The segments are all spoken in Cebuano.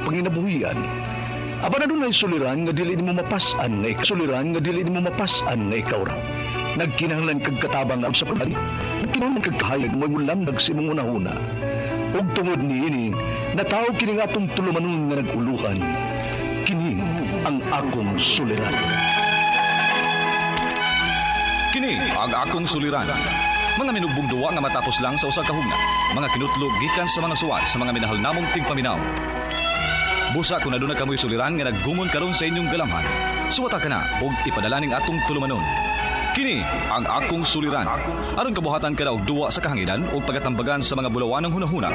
Panginabuhian. Apan adunay suliran nga dili nimo mapas-an nga ikaw suliran nga dili nimo mapas-an nga ikaw ra. Nagkinahanglan kag katabang sa pag nagkinahanglan kag kahayag mo mulamdag sa imong hunahuna. Ug tungod niini, natawo kini nga atong tulumanon nga nag-uluhan. Kini ang akong suliran. Kini ang akong suliran. Mga minugbong duwa nga matapos lang sa usa ka hugna. Mga kinutlo gikan sa mga suwat sa mga minahal namong tigpaminaw. Busa kung aduna kamoy suliran nga naggumon karon sa inyong galamhan. Suwata ka na og ipadala ning atong tulumanon. Kini ang akong suliran. Aron kabuhatan ka na og duwa sa kahanginan o pagatambagan sa mga bulawanang hunahuna.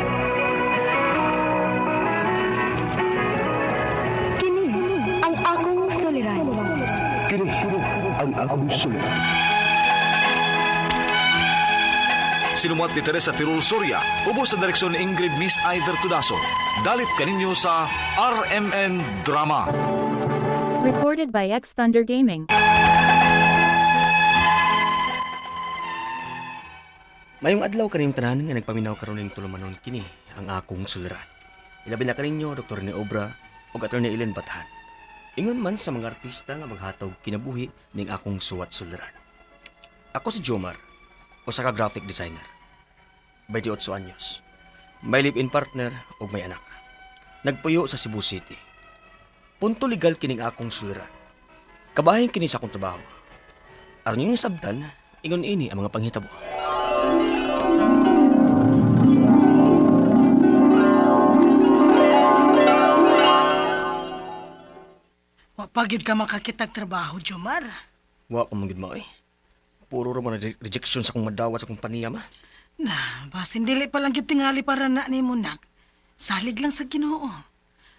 Kini ang akong suliran. Kini ang akong suliran. Sinumuat ni Teresa Tirul Soria, ubos sa direksyon ni Ingrid Miss Iver Tudaso. Dalit kaninyo sa RMN Drama. Recorded by X Thunder Gaming. Mayong adlaw kaning tanan nga nagpaminaw karon ning tulumanon kini ang akong suliran. Ilabi na kaninyo Dr. ni Obra ug Attorney Ellen Bathan. Ingon man sa mga artista nga maghatog kinabuhi ning akong suwat suliran. Ako si Jomar, usa ka graphic designer. 28 anyos. May live-in partner ug may anak. Nagpuyo sa Cebu City. Punto legal kining akong suliran. Kabahin kini sa akong trabaho. Aron yung sabtan, ingon ini ang mga panghitabo. Wa pa gyud ka makakitag trabaho, Jomar. Wa ko man gud mao eh. Puro ra man na rejection sa akong madawat sa kompanya ma. Na, basin dili pa lang gyud tingali para na nimo nak. Salig lang sa Ginoo.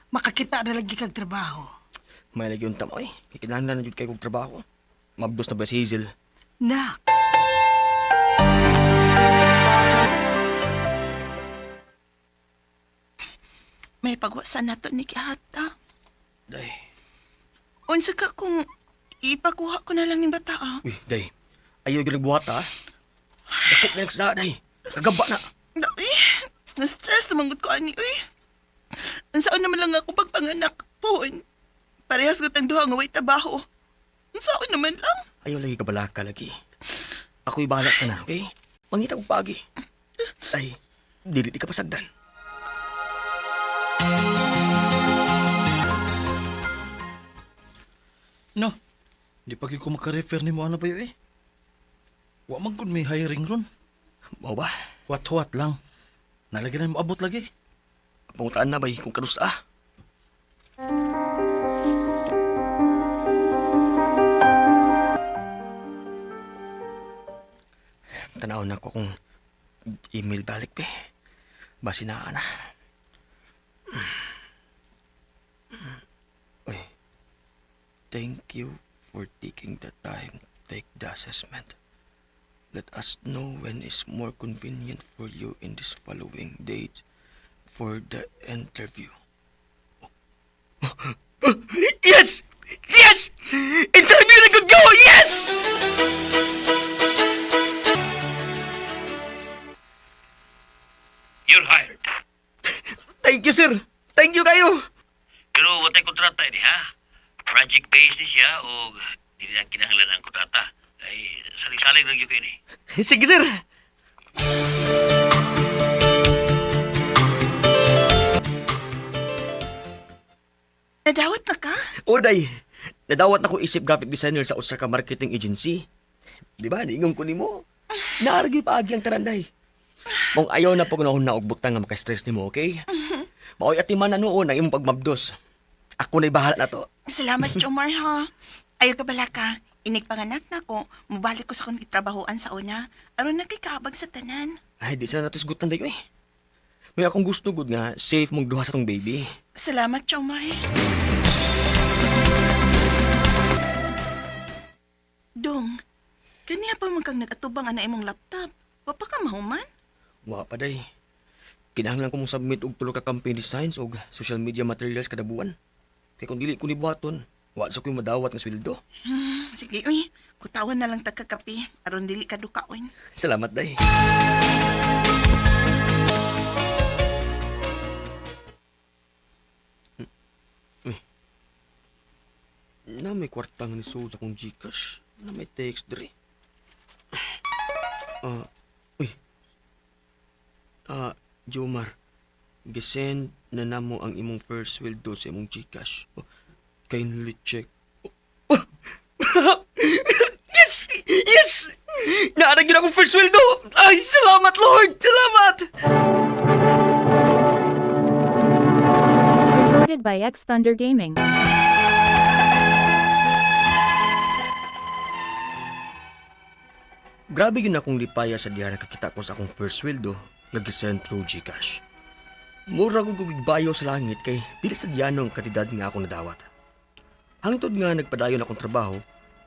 Makakita na lagi kag trabaho. May lagi unta mo eh. Kay kinahanglan na jud kay kog trabaho. Mabdos na ba si Hazel? Nak, May pagwasan nato ni Kihata. Day. Unsa ka kung ipakuha ko na lang ning bata ah. Uy, day. Ayaw gyud nagbuhat ha. Dako na nagsda day. Kagaba na. Uy, na-stress naman gud ko ani uy. Unsaon naman lang ako pagpanganak po. Parehas gud ang duha nga way trabaho. Unsaon naman lang. Ayaw lagi kabalaka lagi. Ako'y bahala sa tanan, okay? Mangita kog paagi. Ay, dili di ka pasagdan. No, di pa gyud ko maka-refer nimo ana ba eh. Wa man gud may hiring ron. Mao ba? Huwat-huwat lang. Nalagi na mo abot lagi. Pangutaan na bay kung kanus ah. Tanaw na ko kung email balik be. Basi na na. Uy. Thank you for taking the time to take the assessment. Let us know when is more convenient for you in this following dates for the interview. Yes! Yes! Interview na good go! Yes! You're hired. Thank you, sir. Thank you kayo. Pero watay kontrata ini ha. Project based ni siya o dili na kinahanglan ang kontrata. Ay salig-salig lang gyud ini. Sige, sir. Nadawat na ka? Oday, nadawat na ko isip graphic designer sa usa ka marketing agency. Di ba? Niingon ko nimo. Naargi paagi ang taranday. Kung ayaw na pag na og butang nga maka-stress nimo, okay? Maoy atiman na noon ang imong pagmabdos. Ako na'y bahala na to. Salamat, Jomar ha. Ayaw ka bala ka. Inig panganak na ko, mubalik ko sa kong gitrabahoan sa una. Aron na kay kaabag sa tanan. Ay, di sana nato isgutan dayo eh. May akong gusto gud nga safe mong duha sa tong baby. Salamat, Jomar. Dong, kaniya pa man kang nag-atubang ana imong laptop. Wa pa ka mahuman? Wa pa day. Kinahanglan ko mong submit og tulo ka campaign designs og social media materials kada buwan. Kay kung dili ko ni buhaton, wa sa ko'y madawat nga sweldo. Sige, uy. Kutawan na lang ta kakape. Aron dili ka dukaon. Salamat day. Na may kwarta nga ni sa akong Gcash. Na may text diri. Ah, uy. Ah, Jomar. Gisend na namo ang imong first sweldo sa imong Gcash. Oh, kindly check. Oh. Yes! Yes! Naarag yun akong first sweldo! Ay, salamat Lord! Salamat! Recorded by X Thunder Gaming. Grabe yun akong lipaya sa diha nakakita ko sa akong first sweldo nga gisend through Gcash. Mura ko gigbayo sa langit kay dili sa diyano ang kantidad nga ako nadawat. Hangtod nga nagpadayon akong trabaho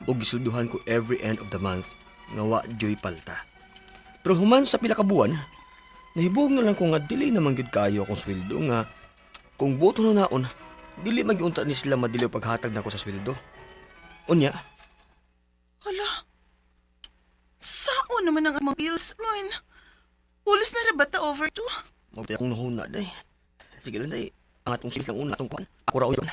o gisulduhan ko every end of the month nga wa joy palta. Pero human sa pila ka buwan, nahibog na lang ko nga dili naman gyud kaayo akong sweldo nga kung buto na naon, dili man gyud unta ni sila madili paghatag nako sa sweldo. Unya, Hala. Sao naman ang among bills, Ron? Pulos na ra ba ta over to? Mabtay akong nahuna, day. Sige lang, day. Ang atong silis lang una, atong kuan. Ako raw yun.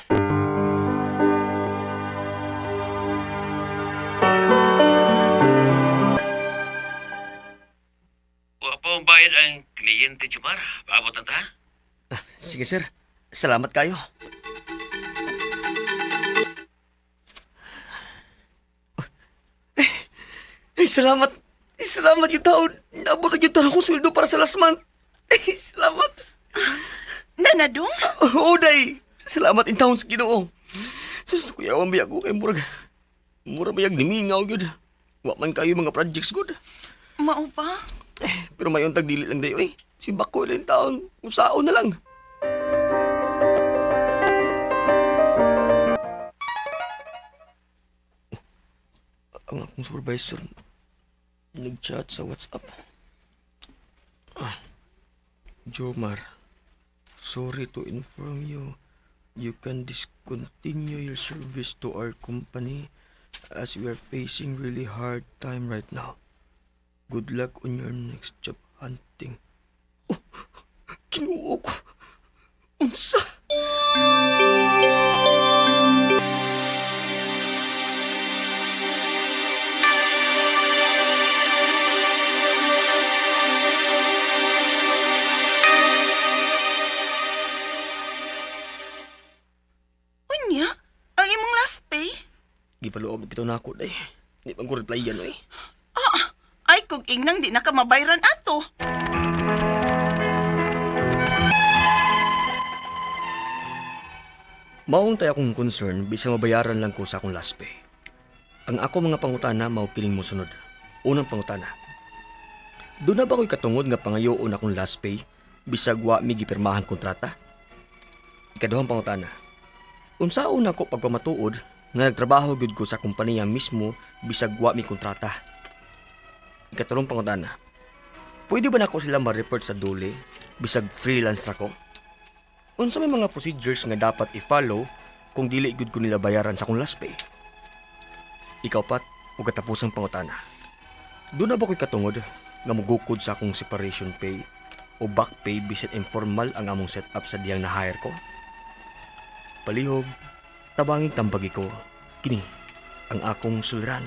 Wa pa ang bayad ang kliyente, Jomar. Paabot na ta. Sige, sir. Salamat kayo. Ay, salamat. Ay, salamat yung taon. Naabot na yung taon akong sweldo para sa last month. Ay, salamat. Nanadong? Oo, day. Salamat in taon sa Ginoo. Sus, kuyawan ba ako kay murag. Murag bayag nimingaw yun. Wa man kayo mga projects good. Mao pa? Pero may untag dili lang dayo eh. Si Bako ilang taon. Kung sao na lang. Ang akong supervisor nag-chat sa WhatsApp. Ah, Jomar, sorry to inform you, you can discontinue your service to our company as we are facing really hard time right now. Good luck on your next job hunting. Oh, kinuo ko. Unsa? Unya? Ang imong last pay? Gipaluob pito na ako, day. Di man ko reply yan, oy. Ah, ay kung ingnang di na ka mabayran ato. Maong tay akong concern bisa mabayaran lang ko sa akong last pay. Ang ako mga pangutana mao kining mosunod. Unang pangutana. Doon na ba ko'y katungod nga pangayoon akong last pay bisag wa mi gipirmahan kontrata? Ikaduhang pangutana. Unsaon nako pagpamatuod nga nagtrabaho gyud ko sa kompanya mismo bisag wa mi kontrata? Ikatulong pangutana. Pwede ba nako sila ma-report sa dole bisag freelance ra ko? Unsa may mga procedures nga dapat i-follow kung dili gyud ko nila bayaran sa akong last pay? Ikaw pat ug katapusang pangutana. Doon na ba ko'y katungod nga mugukod sa akong separation pay o back pay bisan informal ang among setup sa diyang na-hire ko? Palihog, tabangig tambagi ko, kini ang akong suliran,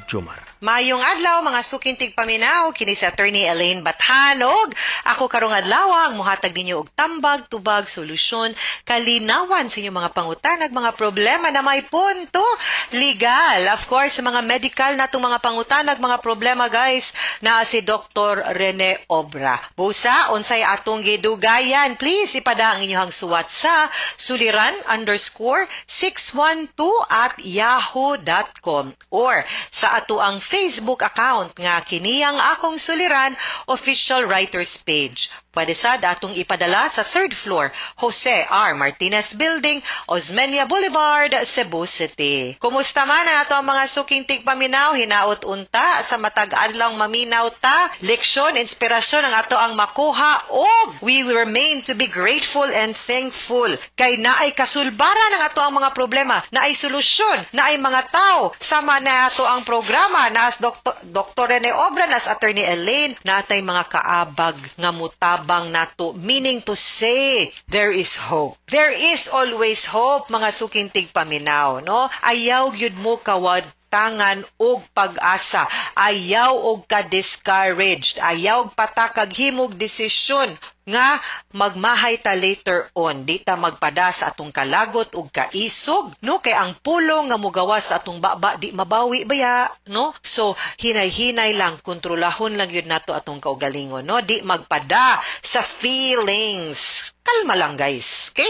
Jomar. Mayong adlaw mga suking tigpaminaw kini si Attorney Elaine Bathanog. Ako karong adlaw ang mohatag ninyo og tambag, tubag, solusyon, kalinawan sa inyong mga pangutanag, mga problema na may punto legal. Of course, sa mga medical natong mga pangutanag, mga problema guys, na si Dr. Rene Obra. Busa, unsay atong gidugayan, please ipada ang inyong suwat sa suliran_612@yahoo.com or sa ato ang Facebook account nga kini ang akong suliran official writers page. Pwede sad atong ipadala sa third floor, Jose R. Martinez Building, Osmeña Boulevard, Cebu City. Kumusta man ang ato ang mga suking tigpaminaw, hinaot unta sa matag adlaw maminaw ta, leksyon, inspirasyon ang ato ang makuha og we will remain to be grateful and thankful kay naay kasulbaran ang ato ang mga problema, naay solusyon, naay mga tao sama na ato ang programa naas Dr. Rene Obra, naas Attorney Elaine, naatay mga kaabag nga mutabang tabang nato. Meaning to say, there is hope. There is always hope, mga suking tigpaminaw, no? Ayaw gyud mo kawad tangan og pag-asa. Ayaw og ka-discouraged. Ayaw patakag himog desisyon nga magmahay ta later on. Di ta magpada sa atong kalagot og kaisog, no? Kay ang pulong nga mugawas sa atong baba di mabawi baya, no? So hinay-hinay lang, kontrolahon lang yun nato atong kaugalingon, no? Di magpada sa feelings. Kalma lang, guys. Okay?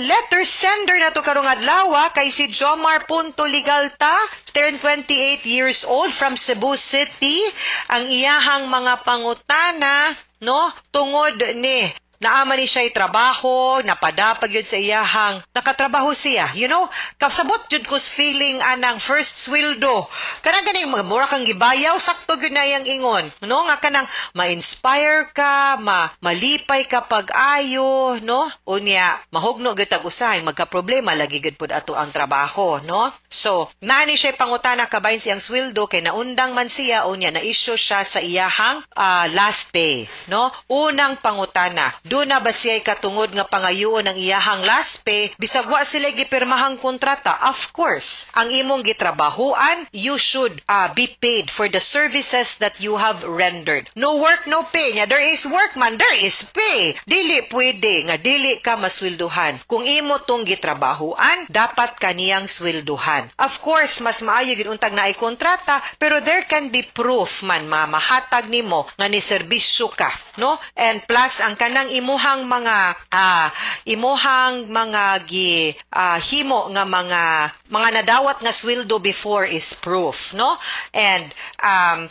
Letter sender na to karong adlaw kay si Jomar Punto Ligalta, turn 28 years old, from Cebu City. Ang iyahang mga pangutana, no, tungod ni naa man ni siya trabaho, napadapag yun sa iyahang, nakatrabaho siya. Kasabot jud ko feeling anang first sweldo. Kanang ganing mga mura kang gibayaw, sakto gyud na iyang ingon. No, nga kanang ma-inspire ka, malipay ka pag-ayo, no? Unya, mahugno gyud tag usahay, magka-problema lagi gyud pud ato ang trabaho, no? So, naa ni siya pangutana kabahin siyang sweldo kay naundang man siya, unya na-issue siya sa iyahang last pay, no? Unang pangutana, duna ba siya katungod nga pangayuon ang iyahang last pay bisag wa sila gipirmahang kontrata? Of course, ang imong gitrabahuan, you should be paid for the services that you have rendered. No work, no pay. Nya there is work man, there is pay. Dili pwede nga dili ka maswelduhan. Kung imo tong gitrabahuan, dapat kaniyang swelduhan. Of course, mas maayo gid untag naay kontrata, pero there can be proof man ma mahatag nimo nga ni serbisyo ka, no? And plus ang kanang imuhang mga gi himo nga mga nadawat nga sweldo before is proof, no? And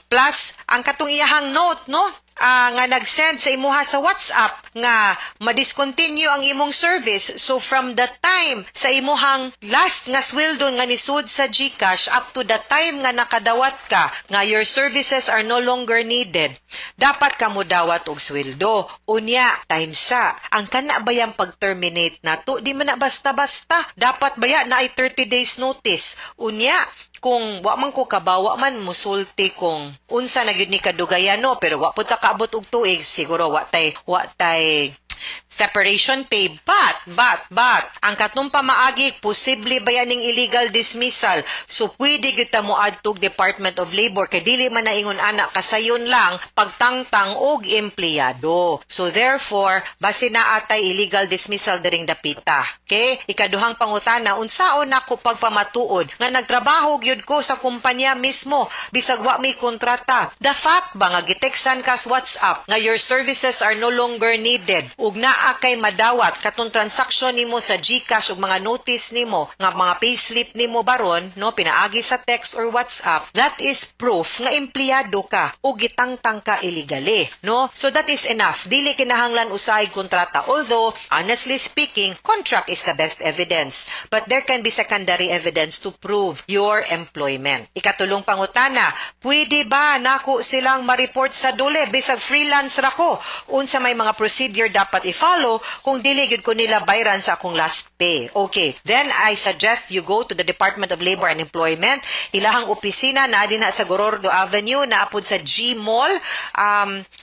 plus ang katong iyahang note, no, nga nag-send sa imuha sa WhatsApp nga ma-discontinue ang imong service. So from the time sa imuhang last nga sweldo nga nisud sa GCash up to the time nga nakadawat ka nga your services are no longer needed, dapat ka modawat og sweldo. Unya, time sa ang kana bayang pag-terminate nato, di man na basta-basta. Dapat baya na ay 30 days notice. Unya, kung wa man ko kabawa man musulti kung unsa na gyud ni kadugayan, no, pero wa pud ta kaabot og tuig, siguro wa tay separation pay. But ang katong pamaagi, posible ba ning illegal dismissal? So pwede gyud ta moadtog Department of Labor kay dili man na ingon ana kasayon lang pagtangtang og empleyado. So therefore, basi naa tay illegal dismissal diring dapita. Okay, ikaduhang pangutana, unsaon nako pagpamatuod nga nagtrabaho gyud ko sa kumpanya mismo bisag wa may kontrata? The fact ba nga giteksan ka sa WhatsApp nga your services are no longer needed ug naa kay madawat katong transaction nimo sa GCash ug mga notice nimo nga mga payslip nimo baron, no, pinaagi sa text or WhatsApp, that is proof nga empleyado ka ug gitangtang ka illegally, no? So that is enough. Dili kinahanglan usahay kontrata, although honestly speaking, contract is the best evidence, but there can be secondary evidence to prove your employment. Ikatulong pangutana, pwede ba nako silang ma-report sa DOLE bisag freelance ra ko? Unsa may mga procedure dapat i-follow kung dili gyud ko nila bayran sa akong last pay? Okay, then I suggest you go to the Department of Labor and Employment. Ilahang opisina na dinha sa Gorordo Avenue, naapod sa G Mall,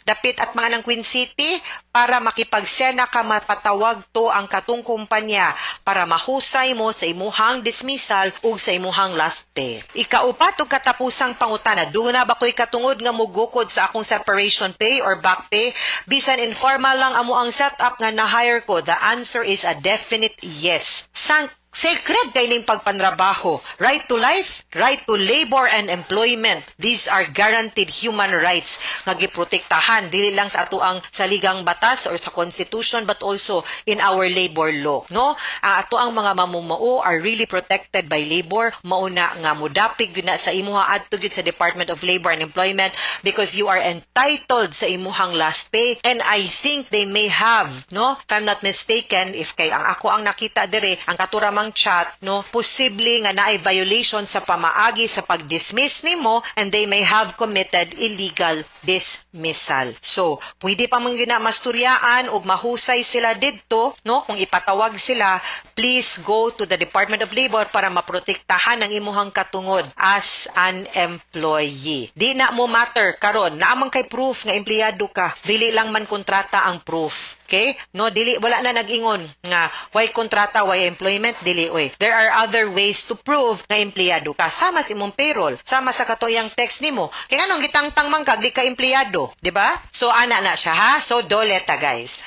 dapit at mga ng Queen City, para makipagsena ka, mapatawag to ang katong kumpanya para mahusay mo sa imuhang dismissal ug sa imuhang last pay. Ikaupat ug katapusang pangutana, duna ba ko'y katungod nga mugukod sa akong separation pay or back pay bisan informal lang amo ang setup nga na-hire ko? The answer is a definite yes. Sang sacred kay ning pagpanrabaho. Right to life, right to labor and employment. These are guaranteed human rights nga giprotektahan dili lang sa atoang saligang batas or sa constitution but also in our labor law, no? Ang atoang mga mamumao are really protected by labor. Mauna nga mudapig gyud na sa imuha, adto gyud sa Department of Labor and Employment because you are entitled sa imuhang last pay. And I think they may have, no, if I'm not mistaken, if kay ang ako ang nakita dire ang katuramang chat, no, posible nga naay violation sa pamaagi sa pag-dismiss nimo and they may have committed illegal dismissal. So pwede pa man gyud na masturyaan ug mahusay sila didto, no, kung ipatawag sila. Please Please go to the Department of Labor para maprotektahan ang imuhang katungod as an employee. Di na mo matter karon, naa man kay proof nga empleyado ka. Dili lang man kontrata ang proof. Okay? No, dili, wala na nag-ingon nga why kontrata, why employment, dili oy. There are other ways to prove nga empleyado ka. Sama sa imong payroll, sama sa katoyang text nimo. Kay nganong gitangtang man kag di ka empleyado, di ba? So ana na siya ha. So dole ta, guys.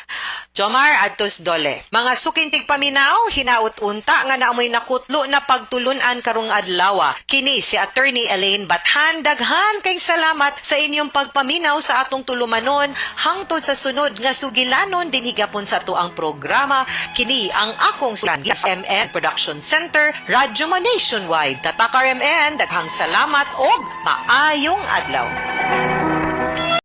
Jomar adtos dole. Mga suking tigpaminaw, hinaut unta nga naamoy nakutlo na pagtulunan karong adlaw. Kini si Attorney Elaine Bathan, daghan kay salamat sa inyong pagpaminaw sa atong tulumanon hangtod sa sunod nga sugilanon dinhi gapon sa atoang programa. Kini ang akong MN Production Center, Radyo Mo Nationwide. Tatak RMN, daghang salamat og maayong adlaw.